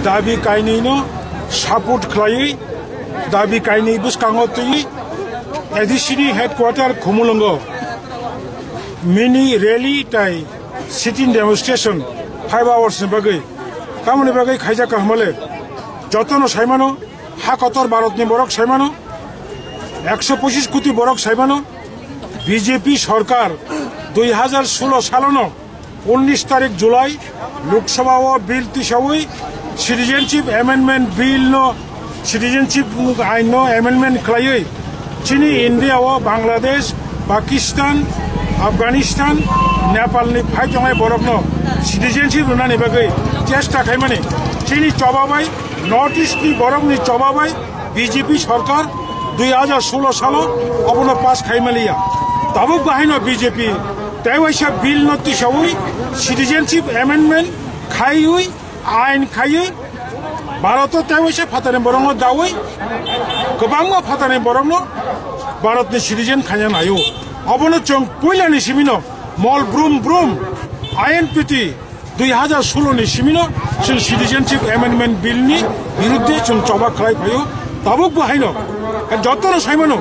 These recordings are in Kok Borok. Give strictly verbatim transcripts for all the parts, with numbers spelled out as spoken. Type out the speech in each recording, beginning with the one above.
Dabi kainwino support khlaiwi, dabi kainwi bwskango twi A D C ni headquarter Khumulwngo mini rally tai sitting demonstration five hours ni bagwi. Tamoni bagwi khaijak kahmale, jotono saimano, ha kotor Bharatni borok saimano, ekso pochis koti borok saimano, B J P sorkar dui hajar solo salono unnish tarik July Lok Sabha o bill tisawi Citizenship Amendment Bill no, Citizenship ain no amendment khlaiwi chini India o Bangladesh, Pakistan, Afghanistan, Nepal ni phai tongnai borok no citizenship rwnani bagwi chesta khaimani chini choba bai, North East ni borok ni choba bai B J P sorkar dui hajar solo salo obono pass khaimaliya. Tabuk bahaino B J P tei waisa bill no tisawi citizenship amendment khaiwi ain khaiwi Bharat o tei waisa phatani borokno dawi kwbangma phatani borokno Bharat ni citizen khaina naio. Obono chwng puilani simino mol brum brum I N P T dui hajar solo ni simino chwng Citizenship Amendment Bill ni birudde chwng choba khlai phaio. Tabuk bo haino jotono saimano,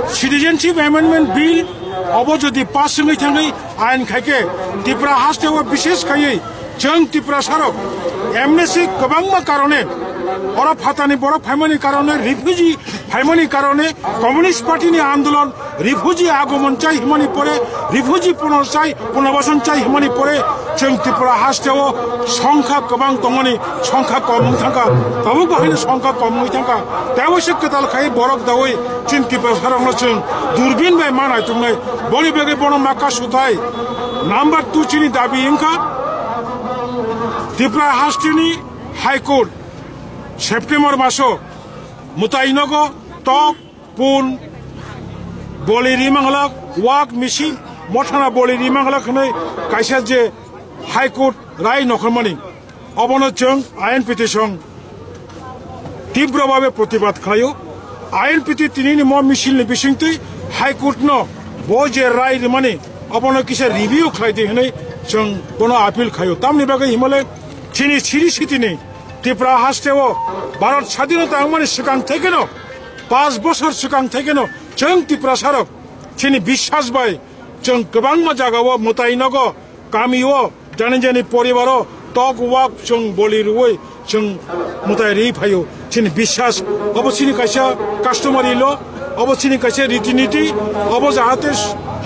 Citizenship Amendment Bill obo jodi pass wngwi thangwi ain khaikhe Tripura haste o bishes khaiwi chwng Tiprasarok M N C kwbangma karone, oro phatani borok phaimani karone, refugee phaimani karone, Communist Party ni andolon, refugee agomon chai himani pore, refugee punorsai, punobasan chai himani pore, chwng Tripura haste o songkha kwbang tongmani, songkha kom wng thangkha, tabuk bo haino songkha kom wngwi thangkha, tei waisa kwtal khai borok dawi chini Tiprasarokno chwng durbin bai ma naituknai, boni bagwi bono ma kasuthai. Number two chini dabi wngkha Tripura haste ni High Court September maso mwtai nogo tok pun boli ri manglak, wak misi mothana boli ri manglak hwnwi kaisa je High Court rai nokhormani, obono chwng I N P T song tibro babe protibad khlaio. I N P T tinini mo misil ni bisingtwi High Court no bo je rai rimani obono kisa review khlai di hwnwi chwng bono appeal khlaio. Tamni bagwi himale chini siri sitini Tripura haste o Bharat sadhinota wngmani swkang thekeno, paanch bosor swkang thekeno chwng Tiprasarok chini biswas bai chwng kwbangma jagao mwtai nogo, kamio, jani jani poribaro tok wak chwng boli rwui chwng mwtai ri phaio. Chini biswas, obo chini kaisa customary law, obo chini kaisa riti niti, obo jahate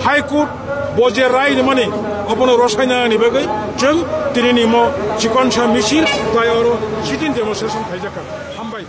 High Court bo je rai rimani obono rwsaina ni bagwi chwng tinini mo chikonsa misil tai oro sitting demonstration khaijakha. Hambai.